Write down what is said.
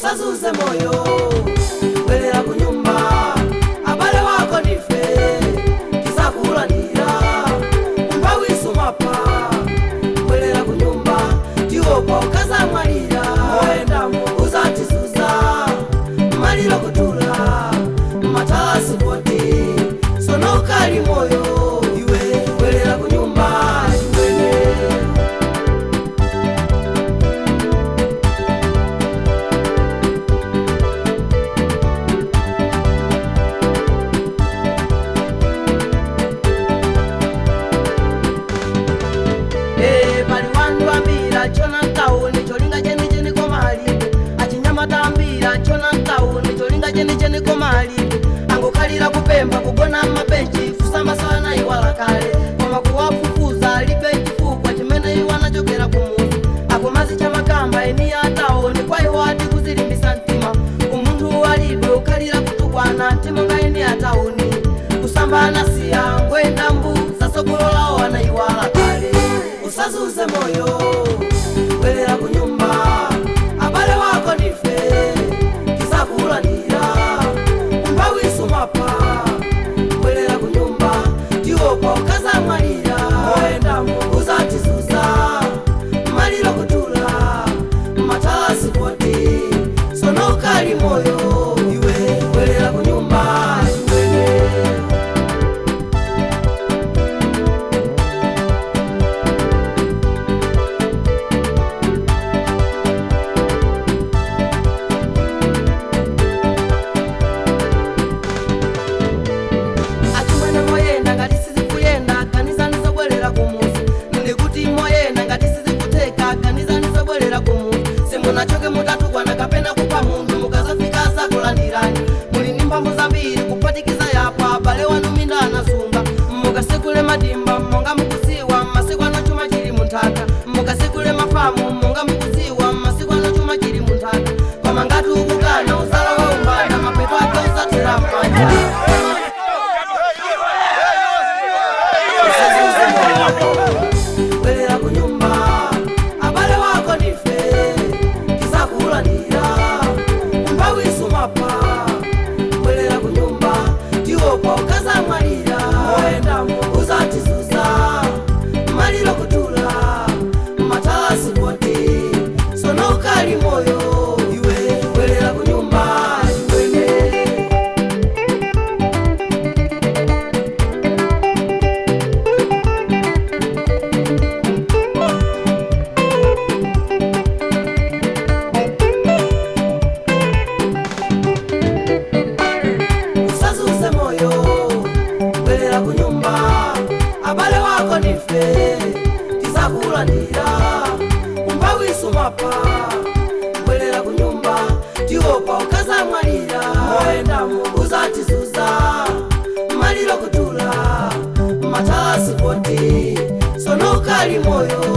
Usazuze moyo, bwerera kunyumba, abale wako ndife tizakulandira. Umphawi sumapha, bwerera kunyumba, tiopa ukazamwalira. Uzatizuza maliro kutula matalasipoti sono ukali moyo iwe, bwerera kunyumba iwene. Pali wandu ambira chona ntauni cholinga chenicheni komalibe, achinyamatambira chona ntauni cholinga chenicheni komalibe. Angokhalira kupempha kugona mabenchi kusamasana iwala kale, koma kuwafufuza alibe chifukwa chimene iwo anachokera kumuzi. Akomazi chamakamba eni ataoni kwa iwo ati kuzilimbisa mtima, umunthu alibe ukhalira kutukwana timonga eni ataoni. Kusambana siya ngwenda mbu zasogololawo anaiwala kale. Usazuze moyo, bwerera kunyumba, abale wako ndife tizakulandira. Umphawi sumapha, bwerera kunyumba, tiopa ukazamwalira. Uzatizuza maliro kutula matalasipoti sono ukali moyo iwe, bwerera kunyumba iwene. Achimwene moyenda ngati sizikuyenda, kanisa ndizobwerera kumuzi. Ndikuti moyenda ngati sizikuteka, kanisa ndizobwerera kumuzi. Simunachoke mutatukwana kapena kupa munthu, mukazafika zakulandirani. Muli ndi mphamvu zambiri kuphatikiza yapo, abale wanu minda anasunga. Mukasekule madimba monga mukuziwa, masiku ano chuma chili munthaka. Mukasekule mafamu monga mukuziwa, masiku ano chuma chili munthaka. Koma ngati ukukana uzala waumbanda, mapeto ake uzathera m'manja. Usazuze moyo, bwerera kunyumba, abale wako ndife tizakulandira. Umphawi sumapha, bwerera kunyumba, tiopa ukazamwalira. Uzatizuza maliro kutula matalasipoti sono ukali moyo iwe, bwerera kunyumba iwene. Usazuze moyo, bwerera kunyumba, abale wako ndife tizakulandira. Umphawi sumapha, bwerera kunyumba, tiopa ukazamwalira. Uzatizuza maliro kutula matalasipoti sono ukali moyo.